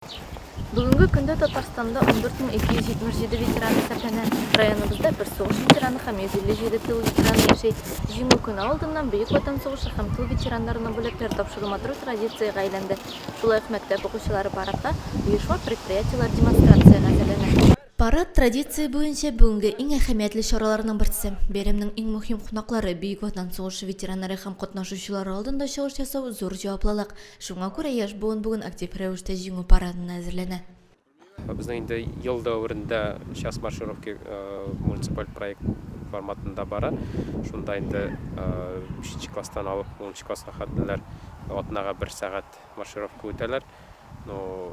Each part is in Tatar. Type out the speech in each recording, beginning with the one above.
Бүгенге көндә Татарстанда 14277 ветеран исәпләнә. Районыбызда бер сугыш ветераны һәм 157 тыл ветераны яши. Җиңү көне алдыннан Бөек Ватан сугышы һәм тыл ветераннарына бүләкләр тапшыру матур традициягә әйләнде. Шулай ук мәктәп укучылары парадка, оешма-предприятиеләр демонстрациягә әзерләнә. Парад, традиция буенча, бүгенге иң әһәмиятле чараларның берсе. Бәйрәмнең иң мөһим кунаклары, Бөек Ватан сугышы ветераннары һәм катнашучылары алдында чыгыш ясау зур җаваплылык. Шуңа күрә яшь буын бүген актив рәвештә Җиңү парадына әзерләнә. Безнең инде ел дәверендә Час маршировки муниципаль проект форматында бара. Шунда инде бишенче класстан алып унынчы класска хәтлеләр атнага бер сәгать маршировка үтәләр. Ну,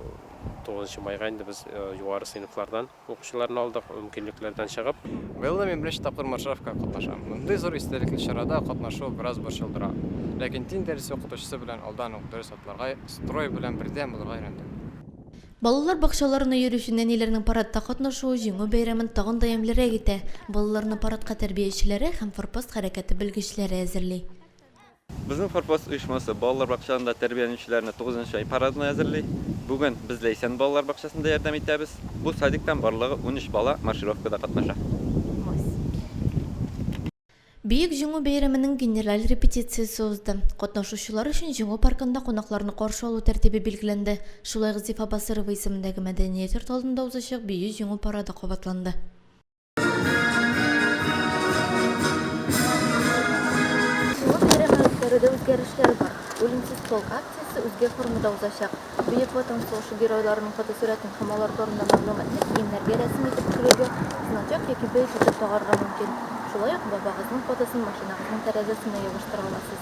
9 майга инде без югары сыйныфлардан укучыларны алдык, мөмкинлекләрдән чыгып. Быел да мин беренче тапкыр маршировкага катнашам. Мондый зур истәлекле чарада катнашу бераз борчылдыра. Ләкин дин дәресе укытучысы белән алдан ук дөрес атларга, строй белән бердәм булырга өйрәндем. Балалар бакчаларына йөрүче нәниләрнең парадта катнашуы Җиңү бәйрәмен тагын да ямьлерәк итә. Балаларны парадка тәрбиячеләре һәм Форпост хәрәкәте белгечләре әзерли. Безнең Форпост оешмасы балалар бакчаларында тәрбияләнүчеләрне тугызынчы ай парадына әзерли. Бүген без Ләйсән балалар бакчасында ярдәм итәбез. Бу садиктан барлыгы 13 бала маршировкада катнаша. Бөек Җиңү бәйрәменең генераль репетициясе узды. Катнашучылар өчен Җиңү паркында кунакларны каршы алу тәртибе билгеләнде. Шулай ук Зифа Басырова исемендәге мәдәният йорты алдында узачак Бөек Җиңү парады кабатланды. Җылы бәйрәме үткәрүдә үзгәрешләр бар. Үлемсез полк акциясе үзгә формада узачак. Бөек Ватан сугышы геройларының фотосурәтен һәм алар турында мәгълүматны киемнәргә рәсем итеп төшерергә, значок яки бейдж итеп тагарга мөмкин. Шулай ук бабагызның фотосын машинагызның тәрәзәсенә ябыштыра аласыз.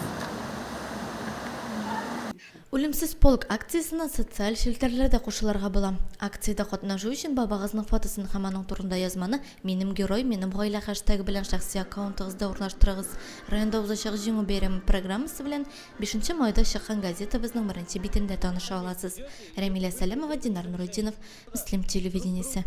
Үлемсез полк акциясенә социаль челтәрләрдә кушылырга була. Акциядә катнашу өчен бабагызның фотосын һәм аның турында язманы Минем герой, минем гаилә хэштегы белән шәхси аккаунтыгызда урнаштырыгыз. Районда узачак Җиңү бәйрәме программасы белән бишенче майда чыккан газетабызның беренче битендә таныша аласыз. Рәмилә Сәләмова, Динар Нуретдинов, Мөслим телевидениесе.